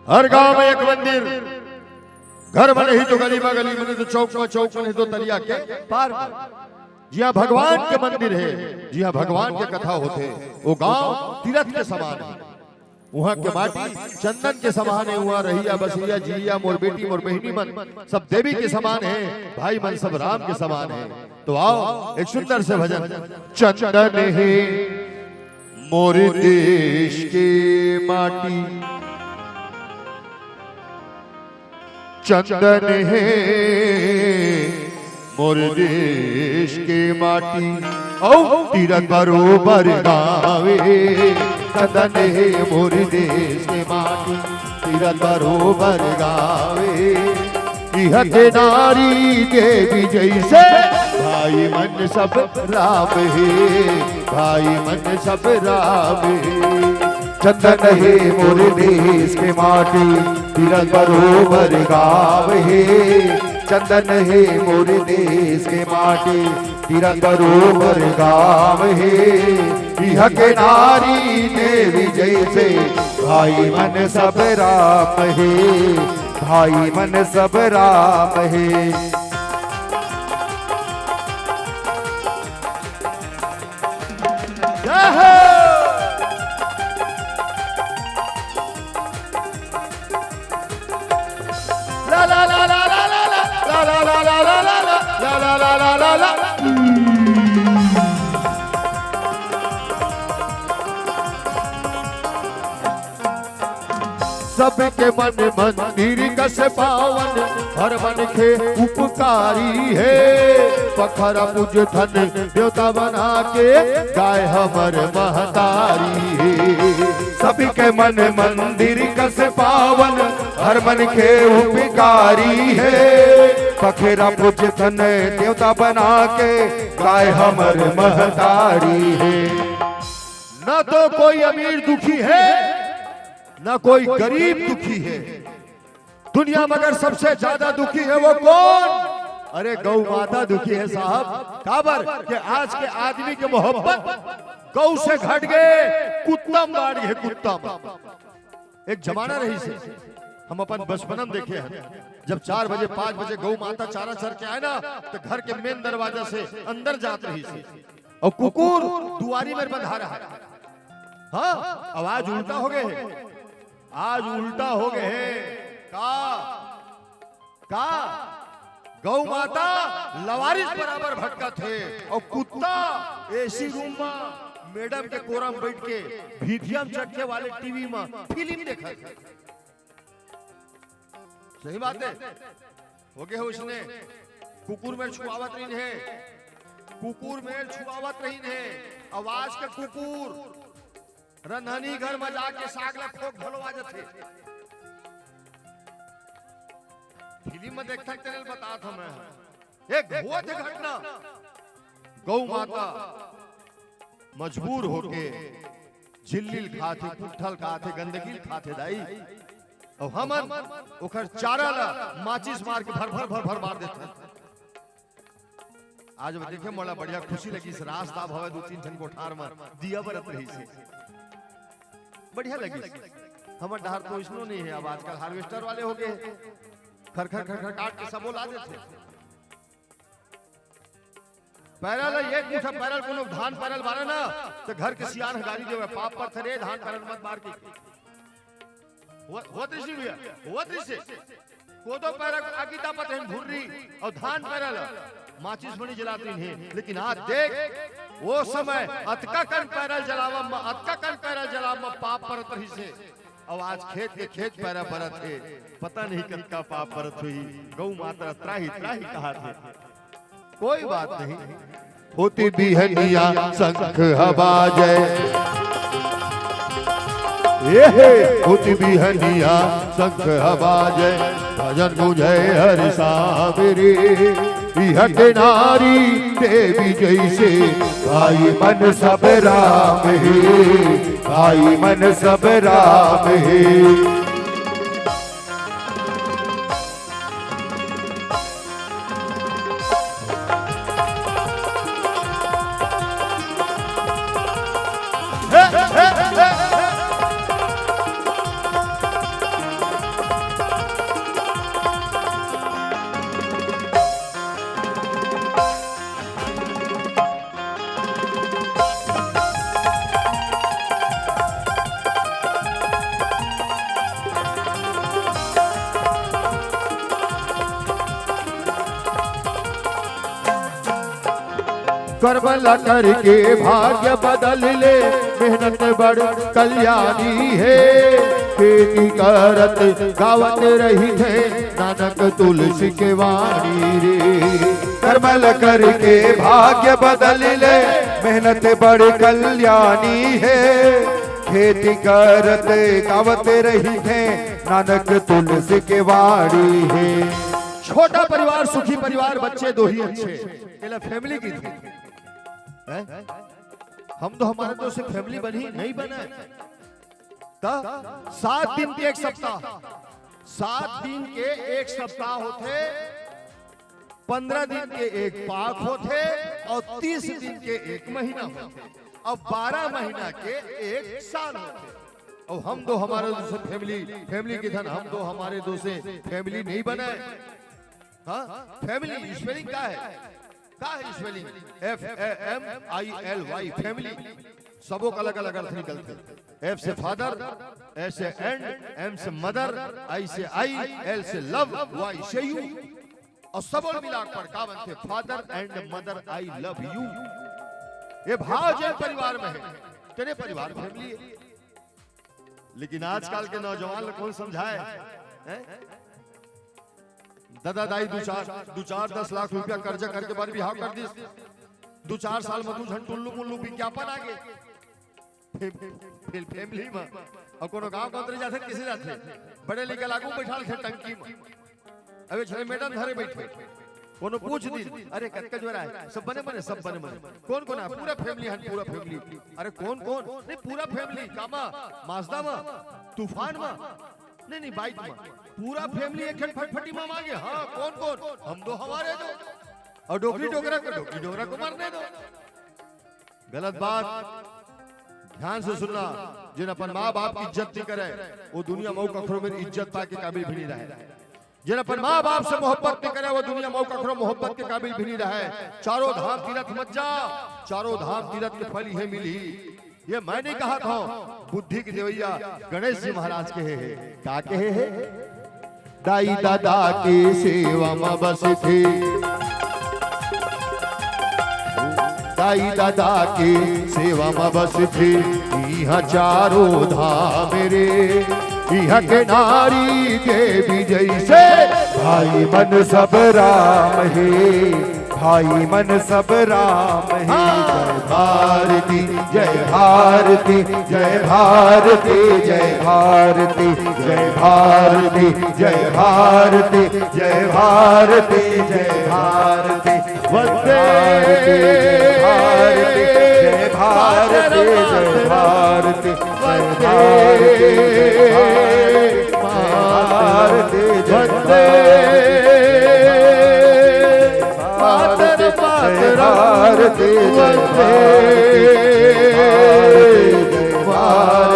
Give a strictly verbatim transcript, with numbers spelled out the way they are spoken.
हर गांव में एक मंदिर, घर में नहीं तो गली में, गली में नहीं तो चौक में, चौक में नहीं तो तरिया के पार में। जिहां भगवान के मंदिर हे, जिहां भगवान के कथा होथे, वो गांव तीरथ के समान हे। उहां के माटी चंदन के समान हे। उहां रहइया बसइया जिइया, मोर बेटी मोर बहिनी मन, सब देवी के समान हे। भाई मन सब राम के समान हे। तो आओ, एक सुंदर से भजन। चंदन हे मोर देश के माटी, चंदन हे मोर देश के माटी, अउ तीरथ बरोबर गाँव हे। चंदन हे मोर देश के माटी, तीरथ बरोबर गाँव हे। इहाँ के नारी देवी जइसे, भाई मन सब राम हे, भाई मन सब राम हे। चंदन हे मोर देश के माटी, तीरथ बरोबर गाँव हे। चंदन हे मोर देश के माटी, तीरथ बरोबर गाँव हे। इहाँ के नारी देवी जइसे, भाई मन सब राम हे, भाई मन सब राम हे। जय हो। ला ला ला ला ला ला ला। सबके मन मंदिर कस पावन, हर मनखे उपकारी हे। पखरा पूजथन देवता बना के, गाय हमर महतारी हे। सबके मन मंदिर कस पावन, हर मनखे उपकारी हे। पखरा पूजथन देवता बना के, गाय हमर महतारी हे। ना तो कोई अमीर दुखी हे, ना कोई गरीब दुखी हे। दुनिया में अगर सबसे ज्यादा दुखी हे वो कौन? अरे, गौ माता दुखी हे साहब। काबर के आज के आदमी के मोहब्बत गौ से घट गे, कुत्ता म बाढ़ गे, कुत्ता म। एक जमाना रहिसे, हम अपन बचपन म देखे हन, जब चार बजे, पाँच बजे गौ माता चारा चर के आए ना, त घर के मेन दरवाजा से अंदर जात रहिसे, अउ कुकुर दुवारी मेर बंधा रहा। हाँ, अब आज उल्टा हो गे हे, आज उल्टा हो गे हे। का, का गौ माता लवारिस बराबर भटकत हे, अउ कुत्ता एसी रूम म मैडम के कोरा म बइठ के भीतिया म चढ़े वाले टीवी म फिल्म देखत हे। सही बात हे, हो गे हे ओइसने। कुकुर मेर छुआवत रहिन हे, कुकुर मेर छुआवत रहिन हे, अउ आज के कुकुर रंधनी घर म जाके साग ला खोंक घलो आ जथे। फिल्म म देखथन तेन ल बतात हंव मैं। एक होत हे घटना, गौ माता मजबूर होके झिल्ली ल खाथे, पुट्ठा ल खाथे, गंदगी ल खाथे दाई, अउ हमन ओखर चारा ला माचिस मार के भर भर भर भर मार देथन। आज वो देखे, मोला बढ़िया खुशी लगिस, रास दाब हवय, दू तीन ठन कोठार म दिया बरत रहिसे, बढ़िया लगिस। हमर डहर तो अइसनो नइ हे, अब आजकल हार्वेस्टर वाले हो गे, खर खर खर खर काट के सबो ला देथे। पैरा ल, एक मुठा पैरा ल, कोनो धान पैरा ल बारे ना, त घर के सियान ह गारी देवय, "पाप परथे रे, धान पैरा ल मत बार" के। हो-, होत रहिस भैया, होत रहिस। कोदो पैरा के आगी तापत रहिन भुर्री, अउ धान पैरा ल माचिस म नइ जलात रहिन हे। लेकिन आज देख, वो समय अतका कन पैरा ल जलावा म, अतका कन पैरा ल जलावा म पाप परत रहिसे। अउ आज खेत के खेत पैरा बरत हे, पता नहीं कतका पाप बरत होही। गौ माता त्राहि त्राहि कहत हे। कोई बात नहीं। होती बिहनिया शंख ह बाजय, ए हे, होती बिहनिया शंख ह बाजय, भजन गूंजय हर सांवरे। इहाँ के नारी देवी जइसे, भाई मन सब राम हे, भाई मन सब राम हे। कर्म ला करके भाग्य बदल ले, मेहनत बड़ कल्याणी हे। खेती करत गावत रहिथे, नानक तुलसी के वाणी रे। कर्म ला करके भाग्य बदल ले, मेहनत बड़ कल्याणी हे। खेती करत गावत रहिथे, नानक तुलसी के वाणी हे। छोटा परिवार सुखी परिवार, बच्चे दो ही अच्छे, एला फैमिली कहिथे। हैं? हम तो हमारे तो से फैमिली बनी नहीं बना। त सात दिन के एक सप्ताह, सात दिन के एक सप्ताह होथे, पंद्रह दिन के एक पाख होथे अउ तीस दिन के एक महीना होथे अउ बारह महीना के एक साल होथे। अउ हम तो हमारे दो से फैमिली, फैमिली कहिथन, हम तो हमारे दो से फैमिली नहीं बनाए। हाँ, फैमिली स्पेलिंग का हे? का हे spelling? F A M I L Y, family. सबो का अलग-अलग अर्थ निकलथे। F से फादर, A से एंड, M से मदर, I से आई, L से लव, Y से यू। अउ सबो मिला के का बनथे? Father and mother, I love you। ये भाव जेन परिवार में हे, तेने परिवार फैमिली हे। लेकिन आजकल के नौजवान ला कोन समझाए? हैं? ददा दाई दू चार, दू चार दस लाख रुपया कर्जा करके बर बिहाव कर दिस। दू चार साल में दू झन टुल्लू मुल्लू विज्ञापन आ गे। फे-, फे-, फैमिली में। अउ कोनो गांव कोंतरी जाथे, कइसे जाथे? बड़े लइका ला आगू बइठालथे टंकी में। अब एक झन मैडम धरे बइठे। कोनो पूछ दिन, "अरे, कतका झन आए?" "सब बने बने, सब बने बने।" "कोन कोन आए?" "पूरा फैमिली हे, पूरा फैमिली।" "अरे, कोन कोन?" "नहीं, पूरा फैमिली।" "कामा? माजदा मा? तूफान मा?" "नहीं, नहीं, बाइक मा।" "पूरा फैमिली एक ठन फटफटी मा मांगे?" "हाँ।" "कोन कोन?" "हम दो, हमारे दो।" "अउ डोकरी डोकरा को?" "डोकरी डोकरा को मरने दो।" गलत बात। ध्यान से सुनना, जेन अपन माँ बाप की इज्जत नहीं करे, वो दुनिया में कखरो में इज्जत पाए के काबिल भी नहीं रहे। जेन अपन माँ बाप से मोहब्बत नहीं करे, वो दुनिया में कखरो मोहब्बत के काबिल भी नहीं रहे। चारों धाम तीरथ मत जा, चारों धाम तीरथ के फल इहे मिली। ये मैं नहीं कहा था, बुद्धि के देवैया गणेश जी महाराज कहे हे। का कहे हे? दाई ददा के सेवा म बसथे, दाई ददा के सेवा म बसथे, इहाँ चारों धाम रे। इहाँ के नारी देवी जइसे, भाई मन सब राम हे, भाई मन सब राम हे। हाँ। जय भारती, जय भारती, जय भारती, जय भारती, जय भारती, जय भारती, जय भारती, जय भारती। वंदे भारती, जय भारती, जय भारती, जय भारती, जय भारती, जय भारती। वंदे मातरम, मातरम, जय भारती, जय वंदे भारती, जय भारती।